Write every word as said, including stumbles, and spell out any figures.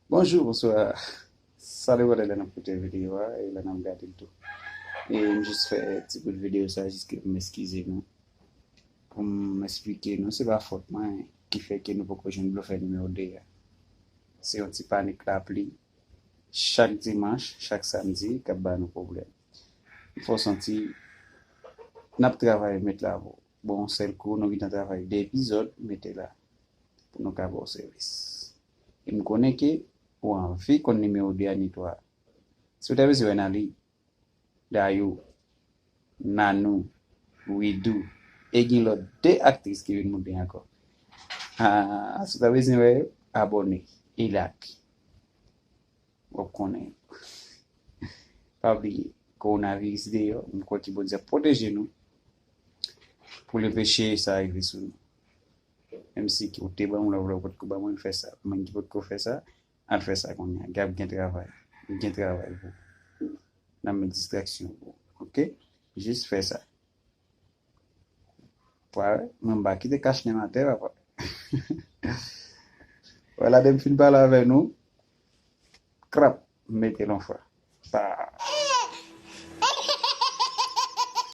Bonjou, bonswa. Sa depann lè n ap koute videyo a e lè n ap gade l tou. E m jis fè ti bout videyo sa jis ke pou m eskize nou. Pou m esplike nou, se pa fòt mwen ki fè ke nou poko jwenn blofè nimewo de a. Se yon ti panik lapli. Chak dimanch, chak samdi, k ap ba nou pwoblèm. Fò w santi n ap travay met la pou bon sèl kou, nou gentan travay de epizòd, mete la pou nou ka ba w sèvis. E m konnen ke ou anvi konn nimewo de a ni twa. Si w ta bezwen wè Nali, Dayou, Nanou, Widou, e gen lòt de aktris ki vin moute ankò. Ah, si w ta bezwen wè yo, abòne e like. W ap konnen. Pa bliye, kowonaviris deyò, m kwè ke Bondye ap pwoteje nou pou l anpeche sa rive sou nou. Menm si ke w te ban m love la, ou potko ban mwen fè sa. Mwen ki potko fè sa, al fè sa kounye a. Gab gen travay. Gen travay pou ou. N ap met distraksyon pou ou. Oke? Jis fè sa. Pwa, mwen m pa kite kach nem atè, papa. Vwala, depi m fin pale avè nou, krap, m mete l yon fwa. Pa.